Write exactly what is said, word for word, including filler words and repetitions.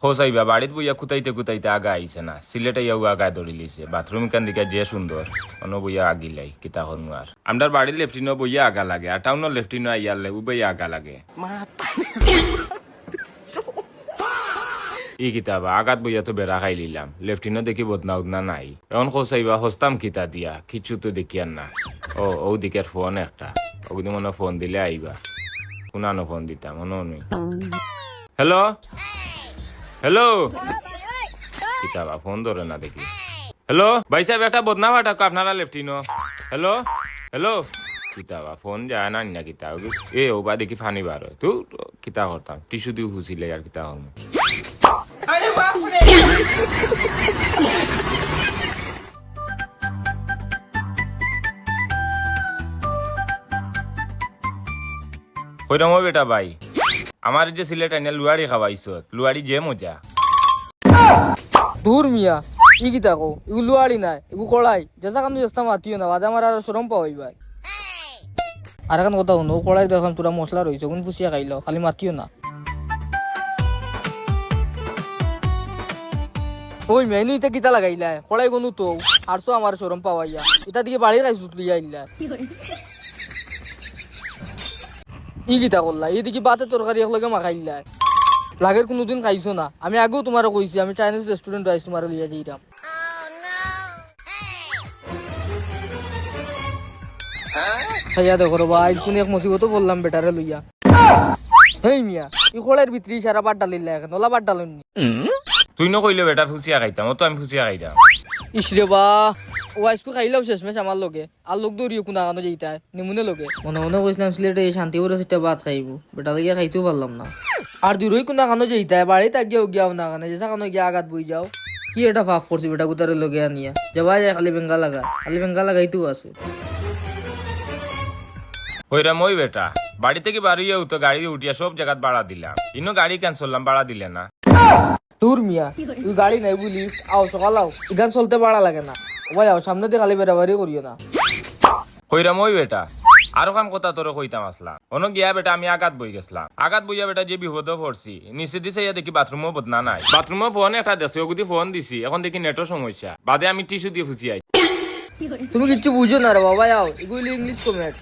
খোঁজ আইবা, বাড়িত বইয়া কুতাইতে কুতাইতে আগা আইছে না, সিলেট আইয়াও আগায় ধরিলিছে। বাথরুম কান দিকে যে সুন্দর, অনো বইয়া আগিলাই, কিতা করমু আর। আমরার বাড়ির লেফটিনো বইয়া আগা লাগে, আর টাউনর লেফটিনো আইয়ারলে উবাইয়া আগা লাগে। ই কিতা বা, আগাত বইয়া তো বেড়া খাইলিলাম, লেফটিনো দেখি বদনা উদনা নাই। এখন খোঁজ আইবা, হস্তাম কিতা দিয়া, কিচ্ছু তো দেখিয়ার না। ও, ও দিকের ফোন একটা, ওগুদি মনে ফোন দিলে আইবা। কুনানো ফোন দিতাম, মনে নেই। হ্যালো? হ্যালো? কিতা বা, ফোন ধরে না দেখি। হ্যালো? ভাই সাহেব, একটা বদনা পাঠাউক্কা আপনারা লেফটিনো। হ্যালো? হ্যালো? কিতা বা, ফোন যায় না, না কিতা? এ, ও বা দেখি ফানি বার অয়। তু, কিতা করতাম? টিস্যু দি হুছিলাই আর কিতা করমু? কইরাম ও বেটা ভাই, আমার যে সিলেট আইনা লুয়ারি খাওয়াইছত, লুয়ারি যে মজা। দূর মিয়া, ই কিতা কও? ইগু লুয়ারি নায়, ইগু কড়াই। যেছা কান্দু যেছতা মাতিও না, বাদে আমার আর শরম পাওয়াইবায়। আর এখান কথা হুনো, কড়াই দেখলাম তোরা মশলা রইছে, কোন ফুসিয়া খাইলো, খালি মাতিও না। ওই মিয়া, ইনু ইতা কিতা লাগাইলায়? কড়াই গনু তো, হারছো আমার শরম পাওয়াইয়া। ইতা দিকে বাড়ির কাছে তুলিয়া আইলা। ই কিতা করলা? ই দেখি বাতে তরকারি একলগে মাখাইলা। লাগের কুনুদিন খাইছো না। আমি আগেও তুমারে কইছি, আমি চাইনিজ রেস্টুরেন্ট আইছি তুমারে লইয়া যাইরাম। চাইয়া দেখো রে বা, আইজ কুনু এক মুসিবতো পড়লাম বেটারে লইয়া। হেই মিয়া, ই কড়াইর ভিতরে ইশারা বাদ ডালিলা কেনে, ওলা বাদ ডালইন নি। তুই ন কইলে বেটা ফুসিয়া খাইতাম, ও তো আমি ফুসিয়া খাইতাম। ইশ রে বা, ও আইজকু খাইলাও শেষমেশ আমার লগে। আর লোক দৌড়িও কুনা কানো যাইতায়, নিমুনে লগে। মনে মনে কইছিলাম সিলেটে এই শান্তি করে সিটটা ভাত খাইবো, বেটা লাগিয়া খাইতেও পারলাম না। আর দূরই কুনা কানো যাইতায়, বাড়িত গিয়াও গিয়াও না কানে, যেছা কানো গিয়া আগাত বই যাও। কি এটা পাপ করছি বেটা গুতারে লগে আনিয়া? যাওয়া যায় খালি বেঙ্গা লাগা, খালি বেঙ্গা লাগাইতেও আছে। কইরাম ওই বেটা, বাড়ি থাকি বারইয়াউ তো গাড়ি উঠিয়া সব জাগাত ভাড়া দিলাম, ইনো গাড়ি ক্যান্সেল করলাম, ভাড়া দিলে না। দূর মিয়া, তুই গাড়ি নাই বুলি, আও সকাল আও, ইখান চলতে ভাড়া লাগে না। ও ভাই আও, সামনে দি খালি বেড়াবাড়ি করিও না। কইরাম ওই বেটা, আরো খান কথা তোরে কইতাম আছলাম। অনো গিয়া বেটা আমি আগাত বই গেছলাম, আগাত বইয়া বেটা যে বিপদো পড়ছি, নিচে দি চাইয়া দেখি বাথরুমো বদনা নাই, বাথরুমো ফোন একটা দেখছি, ওগুদি ফোন দিছি, এখন দেখি নেটও সমস্যা, বাদে আমি টিস্যু দিয়া ফুসি আই। তুমি কিচ্ছু বুঝো না রে বাবা, আও, এগুলি ইংলিশ কমেন্ট।